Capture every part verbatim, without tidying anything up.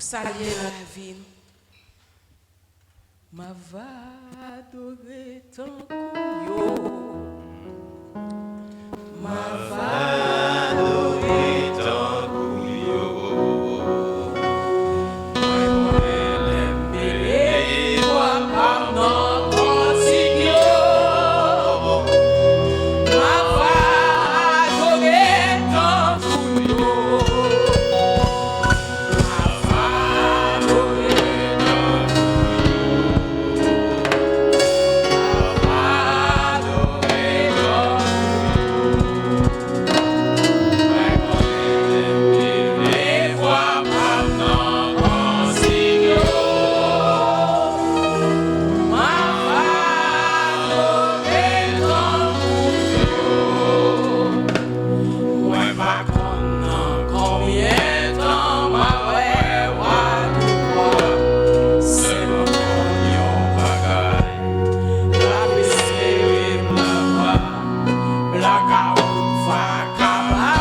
Salye lavi n. M ava adore tankou yo. M ava adore tankou yo. Mwen konnen lè m leve vwa pa m nan kantik yo. M ava adore tankou yo. Mwen pa konn nan konbyen tan m a wè wa nou vwa. Sèlman konn yon bagay, l ap espere blan nwa, blakawout va kaba,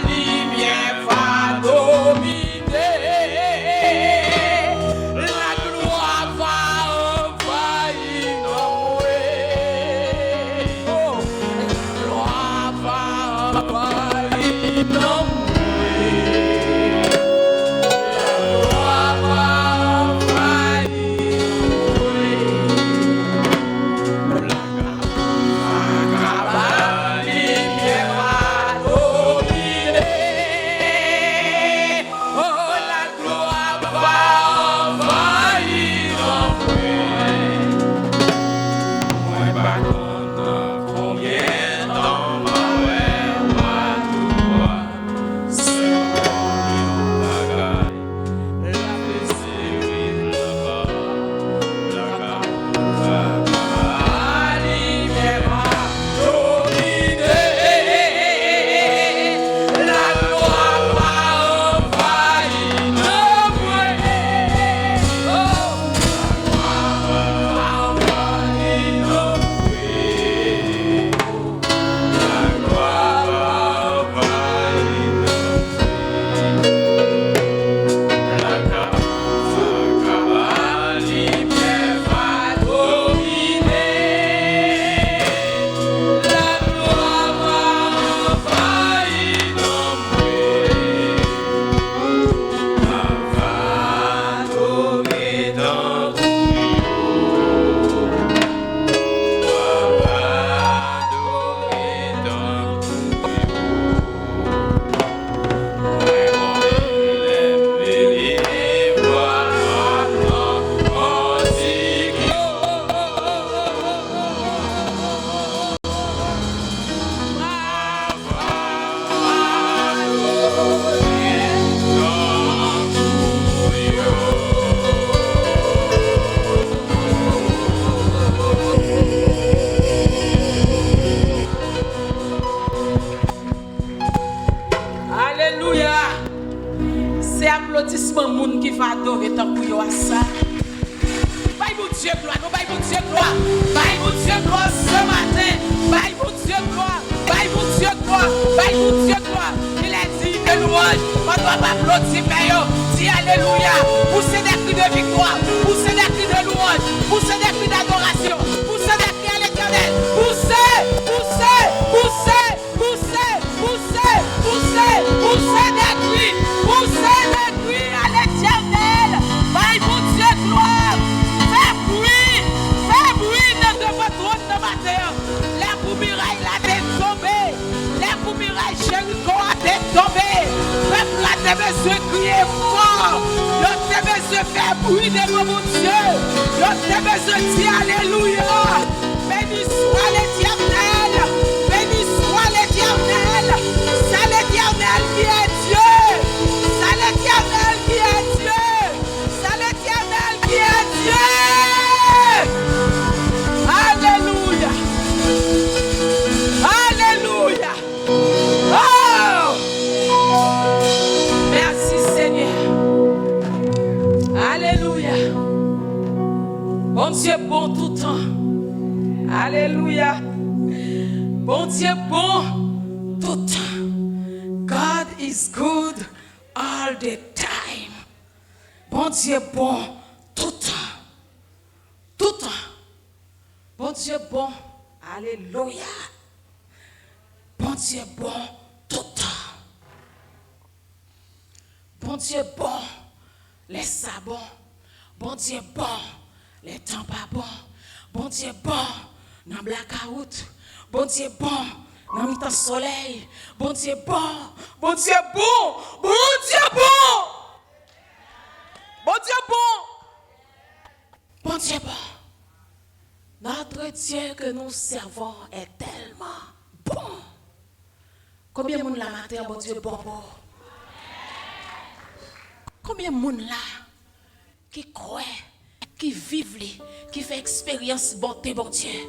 limyè va domine. Laglwa va anvayi nanm mwen. Oh, laglwa va anvayi nanm mwen. Laglwa va anvayi nanm mwen. Laglwa va anvayi nanm mwen. Mwen pa konn nan konbyen tan m a wè wa nou vwa. Sèlman yon bagay, l ap espere blan nwa, blakawout va kaba, limyè va domine. Laglwa va anvayi nanm mwen. Oh, laglwa va anvayi nanm mwen. Alelouya! Se aplodisman moun ki va adore tankou yo a sa. Bay Bondye glwa, nou bay Bondye glwa. Bay Bondye glwa ce matin. Bay Bondye glwa. Bay Bondye glwa. Bay Bondye glwa. Il est digne de louange. Pandan w ap aplodi, men yo, di alelouya. Pouse des cris de victoire. Pouse des cris de louange. Pouse des cris d'adoration. Pouse des cris à l'Éternel. Pouse, pouse, pouse. Pouse, pouse, pouse, pouse des cris, pouse des cris à l'Éternel. Bay Bondye glwa. Fè bri, fè bri nan devan twòn nan maten an. Lè pou miray la te tonbe, lè pou miray Jeriko a te tonbe, pèp la te bezwen kriye fò. Yo te bezwen fè bri devan Bondye. Yo te bezwen di alelouya. Béni soit l'Éternel, béni soit l'Éternel. C'est l'Éternel qui est Dieu, c'est l'Éternel qui est Dieu, c'est l'Éternel qui est Dieu. Alelouya. Alelouya. Oh! Merci Seigneur. Alelouya. Bondye bon tout tan. Alelouya. Bondye bon tout tan. God is good all the time. Bondye bon toutan. Toutan. Bondye bon. Alelouya. Bondye bon toutan. Bondye bon lè sa bon. Bondye bon lè tan pa bon. Bondye bon nan blakawout. Bondye bon nan mitan solèy. Bondye bon. Bondye bon. Bondye bon. Bondye bon. Bondye bon. Notre Dieu que nous servons est tellement bon. Konbyen moun la maten an Bondye bon pou ou? Konbyen moun la ki kwè, ki viv li, ki fè eksperyans bonte Bondye?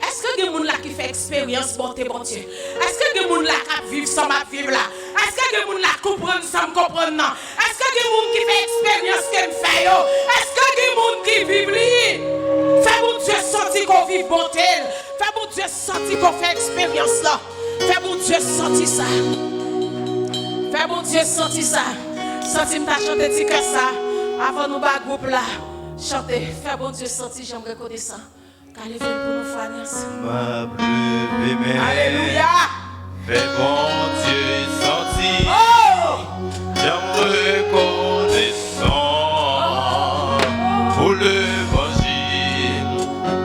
Èske gen moun la ki fè eksperyans bonte Bondye? Èske gen moun la k ap viv sa m ap viv la? Èske gen moun la k konprann sa m konprann nan? Èske gen moun ki fè eksperyans ke m fè yo? Èske gen moun ki viv li? Fè Bondye santi ke w viv bonte l. Fè Bondye santi ke w fè eksperyans lan. Fè Bondye santi sa. Fè Bondye santi sa. Santi m ta chante ti kè sa avan nou ba gwoup la chante. Fè Bondye santi jan m rekonesan. Ka leve l pou nou fwa n ansanm. M ap leve men. Alelouya! Fè Bondye santi. Oh! Jan m rekonesan pou levanjil,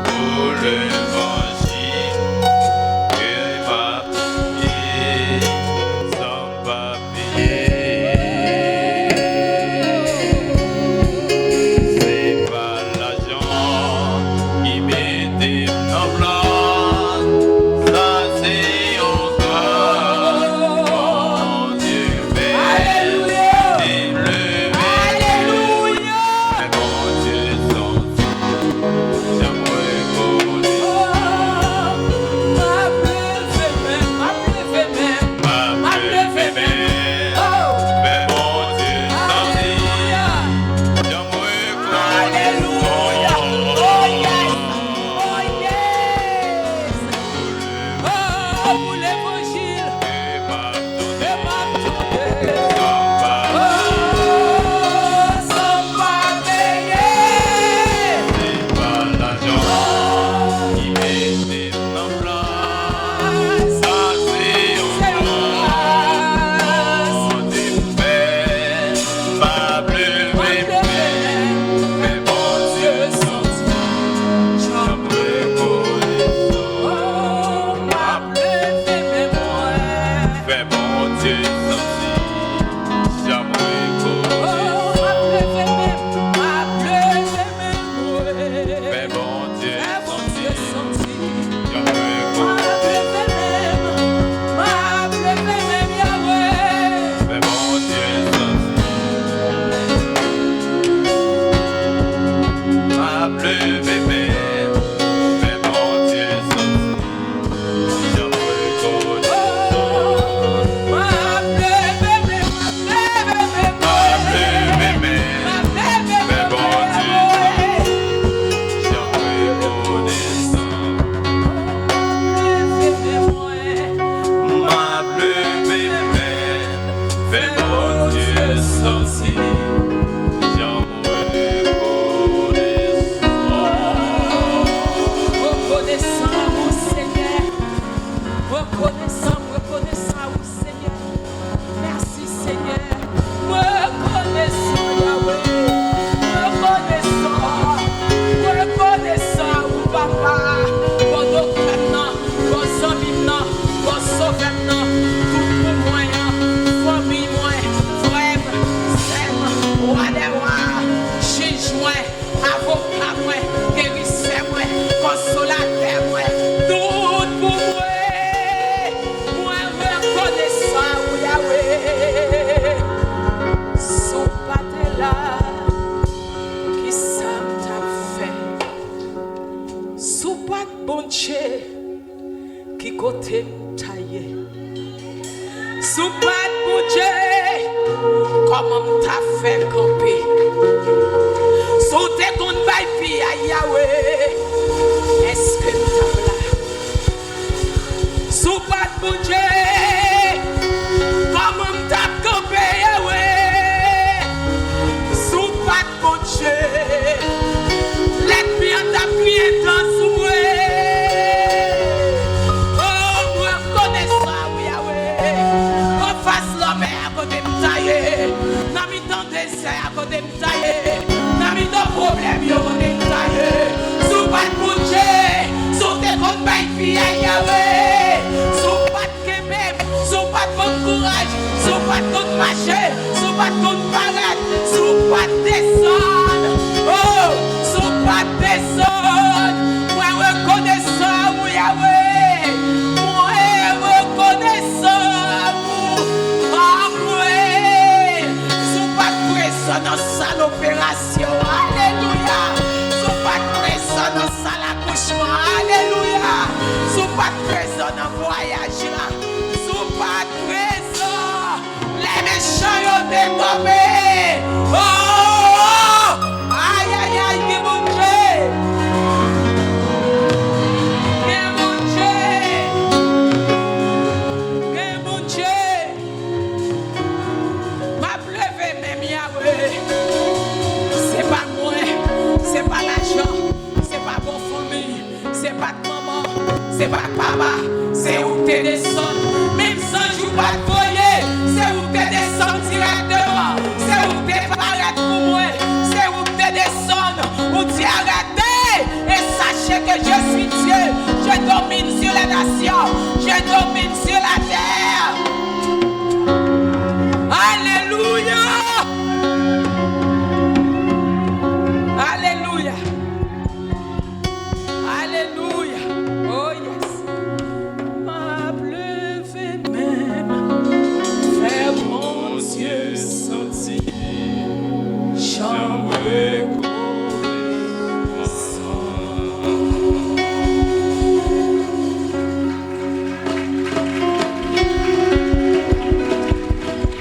pou levanjil ke m ap ye san m pa peye. Se pa lajan ki mete m nan plas. Sa se yon gras Bondye fè. Alelouya! Li leve. Alelouya! Bondye santi. Jan m rekonesan. Oh, m ap leve men, m ap leve men, m ap leve men. Oh! Fè Bondye santi. Alelouya! Jan m rekonesan. Alelouya! Oh, yes! Oh, yes! Oh, pou levanjil. Ke m ap tande. Oh, san m pa peye. Se pa lajan ki mete m nan plas. Sa se yon gras. Bondye fè. M ap leve men. Fè Bondye santi. Jan m rekonesan. Oh, m ap leve men mwen. Fè Bondye santi jan m rekonesan. Oh, m ap leve men m, m ap leve men mwen. Fè Bondye santi jan m rekonesan. M ap leve men m, m ap leve men m, Yahweh. Fè Bondye santi. M ap leve men m, fè Bondye santi. Jan m rekonesan. M ap leve men, m ap leve men, m ap leve men, m ap leve men. Fè Bondye. Jan m rekonesan. M ap leve men, fè Bondye santi. Jan m rekonesan. Rekonesan a ou, Senyè. Rekonesan, rekonesan a ou, Senyè. Mèsi, Senyè. Rekonesan, Yahweh. Rekonesan. Rekonesan a ou, Papa. Bon doktè m nan, bon zanmi m nan, bon sovè m nan, tout pou mwen an, fanmi mwen, frè m, sè m, wa dè wa, jij mwen, avoka mwen, gerisè mwen, konsolatè mwen, tout pou mwen. Mwen rekonesan a ou, Yahweh. Si w pa te la, kisa m t ap fè? Si w pa t Bondye, ki kote m ta ye? Si w pa t Bondye, kòman m ta fè kanpe? Si w te konn bay pi a Yahweh, èske m t ap la? Si w pa t Bondye, kòman m t ap kanpe, Yahweh? Si w a kote m ta ye. Nan mitan pwoblèm yo kote m ta ye. Si w pa t bouje, si w te konn bay fi a yare, si w pa t kenbe m, si w pa t ban m kouraj, si w pa t konn mache, si w pa t konn parèt, si w pa t desann.